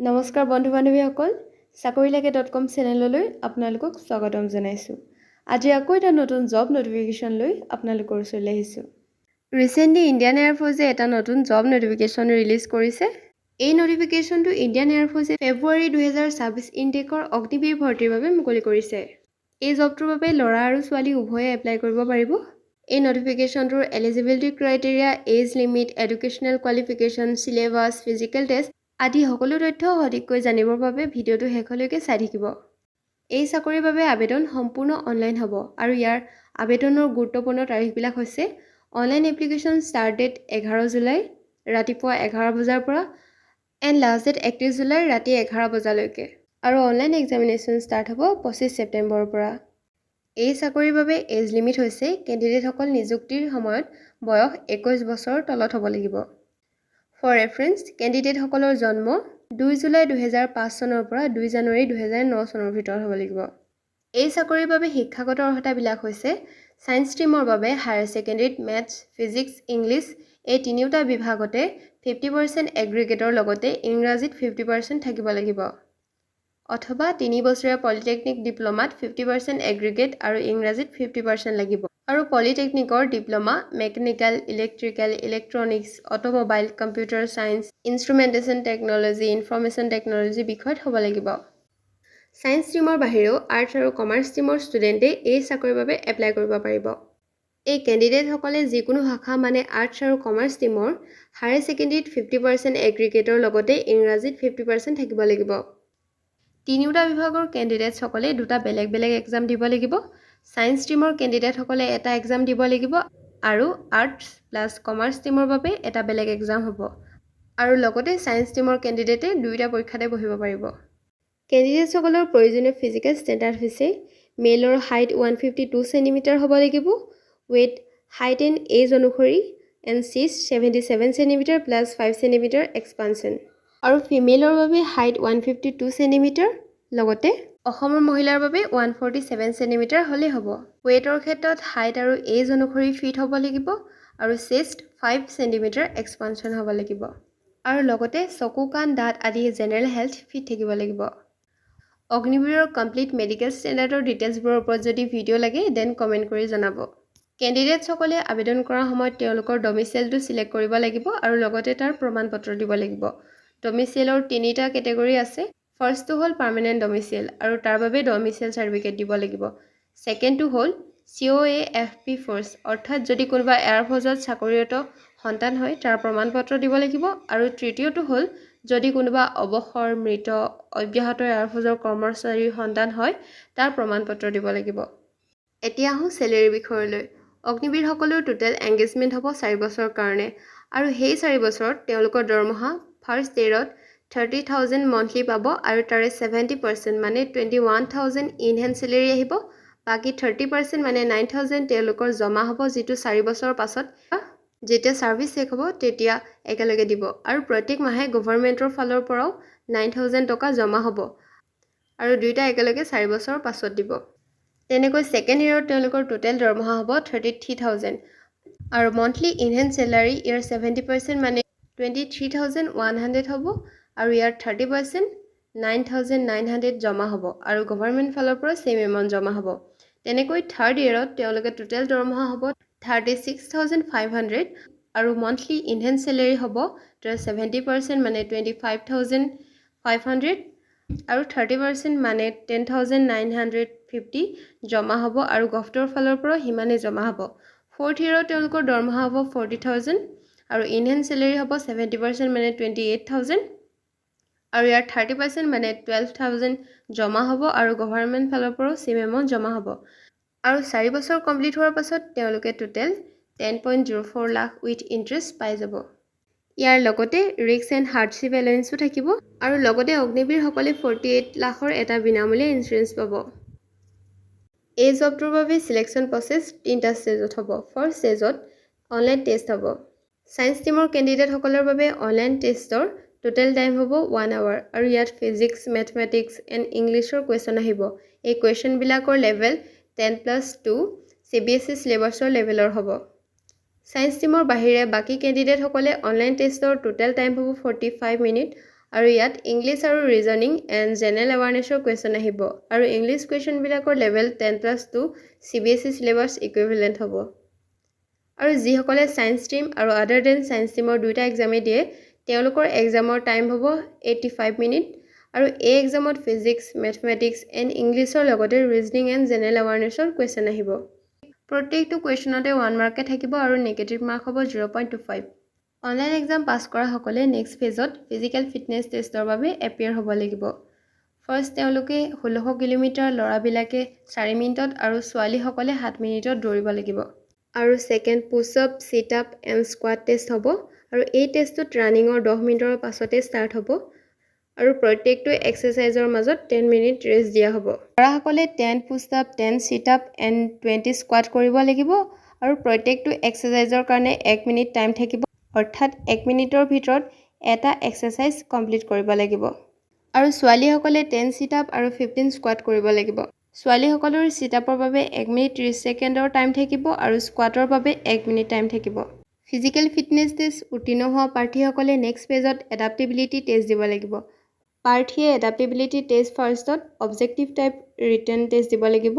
নমস্কাৰ বন্ধু বান্ধৱীসকল, চাকৰি লাগে.কম চেনেললৈ আপোনালোকক স্বাগতম জনাইছোঁ। আজি আকৌ এটা নতুন জব ন'টিফিকেশ্যন লৈ আপোনালোকৰ ওচৰলৈ আহিছোঁ। ৰিচেণ্টলি ইণ্ডিয়ান এয়াৰফ'ৰ্চে এটা নতুন জব ন'টিফিকেশ্যন ৰিলিজ কৰিছে। এই ন'টিফিকেশ্যনটো ইণ্ডিয়ান এয়াৰফ'ৰ্চে ফেব্ৰুৱাৰী 2026 ইনটেকৰ অগ্নিবীৰ ভৰ্তিৰ বাবে মুকলি কৰিছে। এই জবটোৰ বাবে ল'ৰা আৰু ছোৱালী উভয়ে এপ্লাই কৰিব পাৰিব। এই ন'টিফিকেশ্যনটোৰ eligibility criteria, age limit, educational qualification, syllabus, physical test আদি সকলো তথ্য সঠিককৈ জানিবৰ বাবে ভিডিঅ'টো শেষলৈকে চাই থাকিব। এই চাকৰিৰ বাবে আবেদন সম্পূৰ্ণ অনলাইন হ'ব আৰু ইয়াৰ আবেদনৰ গুৰুত্বপূৰ্ণ তাৰিখবিলাক হৈছে: online application start date 11 July ৰাতিপুৱা 11 বজাৰ পৰা এণ্ড লাষ্ট ডেট 31 জুলাই ৰাতি 11 বজালৈকে আৰু অনলাইন এক্সামিনেশ্যন ষ্টাৰ্ট হ'ব 25 ছেপ্টেম্বৰৰ পৰা। এই চাকৰিৰ বাবে এজ লিমিট হৈছে কেণ্ডিডেটসকল নিযুক্তিৰ সময়ত বয়স 21 বছৰৰ তলত হ'ব লাগিব। ফৰ ৰেফাৰেঞ্চ, কেণ্ডিডেটসকলৰ জন্ম 2 জুলাই 2005 চনৰ পৰা 2 জানুৱাৰী 2009 চনৰ ভিতৰত হ'ব লাগিব। এই চাকৰিৰ বাবে শিক্ষাগত অৰ্হতাবিলাক হৈছে ছায়েন্স ষ্ট্ৰীমৰ বাবে হায়াৰ ছেকেণ্ডেৰীত মেথছ, ফিজিক্স, ইংলিছ এই তিনিওটা বিভাগতে 50% এগ্ৰিগেটৰ লগতে ইংৰাজীত 50% থাকিব লাগিব অথবা 3 বছৰীয়া পলিটেকনিক ডিপ্ল'মাত 50% এগ্ৰিগেট আৰু ইংৰাজীত 50% লাগিব আৰু পলিটেকনিকৰ diploma mechanical, electrical, electronics, automobile, computer science, instrumentation technology, information technology বিষয়ত হ'ব লাগিব। ছায়েন্স ষ্ট্ৰীমৰ বাহিৰেও আৰ্টছ আৰু কমাৰ্চ ষ্ট্ৰীমৰ ষ্টুডেণ্টে এই চাকৰিৰ বাবে এপ্লাই কৰিব পাৰিব। এই কেণ্ডিডেটসকলে যিকোনো শাখা মানে আৰ্টছ আৰু কমাৰ্চ ষ্ট্ৰীমৰ হায়াৰ ছেকেণ্ডেৰীত 50% এগ্ৰিগেটৰ লগতে ইংৰাজীত 50% থাকিব লাগিব। তিনিওটা বিভাগৰ কেণ্ডিডেটসকলে দুটা বেলেগ বেলেগ এক্সাম দিব লাগিব। ছায়েন্স ষ্ট্ৰীমৰ কেণ্ডিডেটসকলে এটা এক্সাম দিব লাগিব আৰু আৰ্টছ প্লাছ কমাৰ্চ ষ্ট্ৰীমৰ বাবে এটা বেলেগ এক্সাম হ'ব আৰু লগতে ছায়েন্স ষ্ট্ৰীমৰ কেণ্ডিডেটে দুয়োটা পৰীক্ষাতে বহিব পাৰিব। কেণ্ডিডেটসকলৰ প্ৰয়োজনীয় ফিজিকেল ষ্টেণ্ডাৰ্ড হৈছে মেলৰ হাইট 152 চেণ্টিমিটাৰ হ'ব লাগিব, ৱেইট হাইট এণ্ড এজ অনুসৰি and chest 77 centimeter plus 5 centimeter expansion আৰু ফিমেলৰ বাবে হাইট 152 চেণ্টিমিটাৰ, লগতে অসমৰ মহিলাৰ বাবে 147 চেণ্টিমিটাৰ হ'লেই হ'ব। ৱেইটৰ ক্ষেত্ৰত হাইট আৰু এজ অনুসৰি ফিট হ'ব লাগিব আৰু চেষ্ট 5 চেণ্টিমিটাৰ এক্সপানশ্যন হ'ব লাগিব আৰু লগতে চকু, কাণ, দাঁত আদি জেনেৰেল হেল্থ ফিট থাকিব লাগিব। অগ্নিবীৰৰ কমপ্লিট মেডিকেল ষ্টেণ্ডাৰ্ডৰ ডিটেইলছবোৰৰ ওপৰত যদি ভিডিঅ' লাগে, then comment কৰি জনাব। কেণ্ডিডেটসকলে আবেদন কৰাৰ সময়ত তেওঁলোকৰ ডমিচিয়েলটো চিলেক্ট কৰিব লাগিব আৰু লগতে তাৰ প্ৰমাণ পত্ৰ দিব লাগিব। ডমিচিয়েলৰ তিনিটা কেটেগৰী আছে। ফাৰ্ষ্টটো হ'ল পাৰ্মানেণ্ট ডমিচিয়েল আৰু তাৰ বাবে ডমিচিয়েল চাৰ্টিফিকেট দিব লাগিব। ছেকেণ্ডটো হ'ল COAFP force, অৰ্থাৎ যদি কোনোবা এয়াৰফ'ৰ্চত চাকৰিৰত সন্তান হয়, তাৰ প্ৰমাণ পত্ৰ দিব লাগিব আৰু তৃতীয়টো হ'ল যদি কোনোবা অৱসৰ, মৃত, অব্যাহত এয়াৰফ'ৰ্চৰ কৰ্মচাৰীৰ সন্তান হয়, তাৰ প্ৰমাণ পত্ৰ দিব লাগিব। এতিয়া আহোঁ চেলেৰীৰ বিষয়লৈ। অগ্নিবীৰসকলৰ টোটেল এংগেজমেণ্ট হ'ব 4 বছৰৰ কাৰণে আৰু সেই 4 বছৰত তেওঁলোকৰ দৰমহা ফাৰ্ষ্ট ইয়েৰত 30,000 মন্থলি পাব আৰু তাৰে 70% মানে 21,000 ইন হেণ্ড চেলেৰী আহিব। বাকী 30% মানে 9,000 তেওঁলোকৰ জমা হ'ব, যিটো 4 বছৰৰ পাছত যেতিয়া ছাৰ্ভিচ শেষ হ'ব, তেতিয়া একেলগে দিব আৰু প্ৰত্যেক মাহে গভৰ্ণমেণ্টৰ ফালৰ পৰাও 9,000 টকা জমা হ'ব আৰু দুয়োটা একেলগে 4 বছৰৰ পাছত দিব। তেনেকৈ ছেকেণ্ড ইয়েৰত তেওঁলোকৰ টোটেল দৰমহা হ'ব 33,000 আৰু মন্থলি ইন হেণ্ড চেলাৰী ইয়াৰ 70% মানে 23,100 হ'ব আৰু ইয়াৰ 30% 9,900 জমা হ'ব আৰু গভৰ্ণমেণ্ট ফালৰ পৰা ছেইম এমাউণ্ট জমা হ'ব। তেনেকৈ থাৰ্ড ইয়েৰত তেওঁলোকে টোটেল দৰমহা হ'ব 36,500 আৰু মন্থলি ইন হেণ্ড চেলেৰী হ'ব তাৰ 70% মানে 25,500 আৰু 30% মানে 10,950 জমা হ'ব আৰু গভটৰ ফালৰ পৰা সিমানেই জমা হ'ব। ফ'ৰ্থ ইয়েৰত তেওঁলোকৰ দৰমহা হ'ব 40,000 আৰু ইন হেণ্ড চেলেৰী হ'ব 70% মানে 28,000 আৰু ইয়াৰ 30% মানে 12,000 জমা হ'ব আৰু গভাৰ্ণমেণ্ট ফালৰ পৰাও ছেইম এমাউণ্ট জমা হ'ব। আৰু 4 বছৰ কমপ্লিট হোৱাৰ পাছত তেওঁলোকে total 10.04 lakh with interest পাই যাব। ইয়াৰ লগতে ৰিস্ক এণ্ড হাৰ্ডশ্বিপ এলাৱেঞ্চো থাকিব আৰু লগতে অগ্নিবীৰসকলে 48 লাখৰ এটা বিনামূলীয়া ইঞ্চুৰেঞ্চ পাব। এই জবটোৰ বাবে চিলেকশ্যন প্ৰচেছ তিনিটা ষ্টেজত হ'ব। ফাৰ্ষ্ট ষ্টেজত অনলাইন টেষ্ট হ'ব। ছায়েন্স ষ্ট্ৰীমৰ কেণ্ডিডেটসকলৰ বাবে অনলাইন টেষ্টৰ টোটেল টাইম হ'ব 1 আৱাৰ আৰু ইয়াত ফিজিক্স, মেথমেটিক্স এণ্ড ইংলিছৰ কুৱেশ্যন আহিব। এই কুৱেশ্যনবিলাকৰ লেভেল 10+2 চিবিএছই চিলেবাছৰ লেভেলৰ হ'ব। ছায়েন্স ষ্ট্ৰীমৰ বাহিৰে বাকী কেণ্ডিডেটসকলে অনলাইন টেষ্টৰ টোটেল টাইম হ'ব 45 মিনিট। আৰু ইয়াত ইংলিছ আৰু ৰিজনিং এণ্ড জেনেৰেল এৱাৰনেছৰ কুৱেশ্যন আহিব আৰু English কুৱেশ্যনবিলাকৰ level 10+2 CBSE syllabus equivalent হ'ব। আৰু যিসকলে ছায়েন্স ষ্ট্ৰীম আৰু আদাৰ then science ষ্ট্ৰীমৰ দুয়োটা এক্সামেই দিয়ে, তেওঁলোকৰ এক্সামৰ টাইম হ'ব 85 মিনিট আৰু এই এক্সামত ফিজিক্স, মেথমেটিক্স এণ্ড ইংলিছৰ লগতে ৰিজনিং এণ্ড জেনেৰেল এৱাৰনেছৰ কুৱেশ্যন আহিব। প্ৰত্যেকটো কুৱেশ্যনতে ওৱান মাৰ্কে থাকিব আৰু নিগেটিভ মাৰ্ক হ'ব 0.25। Online exam pass কৰাসকলে নেক্সট ফেজত ফিজিকেল ফিটনেছ টেষ্টৰ বাবে এপিয়াৰ হ'ব লাগিব। ফাৰ্ষ্ট তেওঁলোকে 1600 কিলোমিটাৰ ল'ৰাবিলাকে 4 মিনিটত আৰু ছোৱালীসকলে 7 মিনিটত দৌৰিব লাগিব। আৰু second push-up, sit-up and squat test হ'ব আৰু এই টেষ্টটোত ৰানিঙৰ 10 মিনিটৰ পাছতে ষ্টাৰ্ট হ'ব আৰু প্ৰত্যেকটো এক্সাৰচাইজৰ মাজত 10 মিনিট ৰেষ্ট দিয়া হ'ব। ল'ৰাসকলে 10 push-up, 10 sit-up and 20 squat কৰিব লাগিব আৰু প্ৰত্যেকটো এক্সাৰচাইজৰ কাৰণে এক মিনিট টাইম থাকিব, অৰ্থাৎ এক মিনিটৰ ভিতৰত এটা এক্সাৰচাইজ কমপ্লিট কৰিব লাগিব। আৰু ছোৱালীসকলে 10 চিট আপ আৰু 15 স্কোৱাট কৰিব লাগিব। ছোৱালীসকলৰ চিট আপৰ বাবে 1 মিনিট 30 ছেকেণ্ডৰ টাইম থাকিব আৰু স্কোৱাটৰ বাবে এক মিনিট টাইম থাকিব। ফিজিকেল ফিটনেছ টেষ্ট উত্তীৰ্ণ হোৱা প্ৰাৰ্থীসকলে নেক্সট ফেজত এডাপ্টিবিলিটি টেষ্ট দিব লাগিব। প্ৰাৰ্থীয়ে এডাপ্টিবিলিটি টেষ্ট ফাৰ্ষ্টত অবজেক্টিভ টাইপ ৰিটেন টেষ্ট দিব লাগিব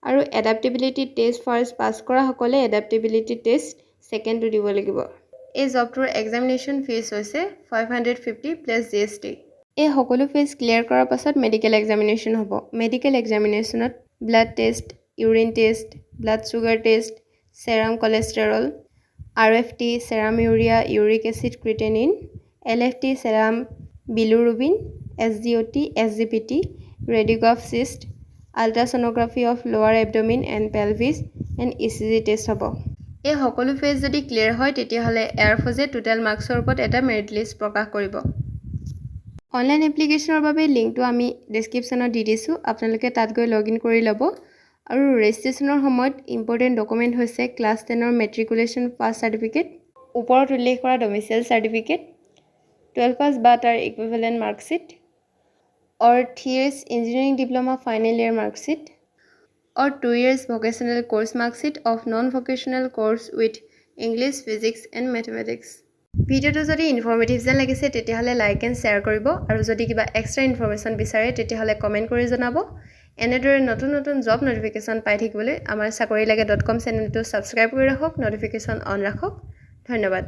আৰু এডাপ্টিবিলিটি টেষ্ট ফাৰ্ষ্ট পাছ কৰাসকলে এডাপ্টিবিলিটি টেষ্ট ছেকেণ্ডটো দিব লাগিব। এই জবটোৰ এক্সামিনেশ্যন ফিজ হৈছে 550 plus GST। এই সকলো ফেজ ক্লিয়াৰ কৰাৰ পাছত মেডিকেল এক্সামিনেশ্যন হ'ব। মেডিকেল এক্সামিনেশ্যনত blood test, urine test, blood sugar test, serum cholesterol, RFT, serum urea, uric acid, creatinine, LFT, serum bilirubin, SGOT, SGPT, radiograph chest, ultrasonography of lower abdomen and pelvis and ECG test হ'ব। এই সকলো phase যদি clear হয়, তেতিয়াহ'লে এয়াৰফ'ৰ্চে total মাৰ্কছৰ ওপৰত এটা merit list প্ৰকাশ কৰিব। অনলাইন এপ্লিকেশ্যনৰ বাবে লিংকটো আমি ডেছক্ৰিপশ্যনত দি দিছোঁ, আপোনালোকে তাত গৈ লগ ইন কৰি ল'ব। আৰু ৰেজিষ্ট্ৰেশ্যনৰ সময়ত ইম্পৰ্টেণ্ট ডকুমেণ্ট হৈছে ক্লাছ 10ৰ মেট্ৰিকুলেশ্যন পাছ চাৰ্টিফিকেট, ওপৰত উল্লেখ কৰা ডমিচিয়েল চাৰ্টিফিকেট, 12 পাছ বা তাৰ equivalent marksheet or 3 years engineering diploma final year marksheet or 2 years vocational course marksheet of non vocational course with English, physics and mathematics। ভিডিঅ'টো যদি informative যেন লাগিছে, তেতিয়াহ'লে লাইক এণ্ড শ্বেয়াৰ কৰিব আৰু যদি কিবা এক্সট্ৰা ইনফৰ্মেশ্যন বিচাৰে, তেতিয়াহ'লে কমেণ্ট কৰি জনাব। এনেদৰে নতুন নতুন জব ন'টিফিকেশ্যন পাই থাকিবলৈ আমাৰ চাকৰি লাগে.কম চেনেলটো ছাবস্ক্ৰাইব কৰি ৰাখক, ন'টিফিকেশ্যন অন ৰাখক। ধন্যবাদ।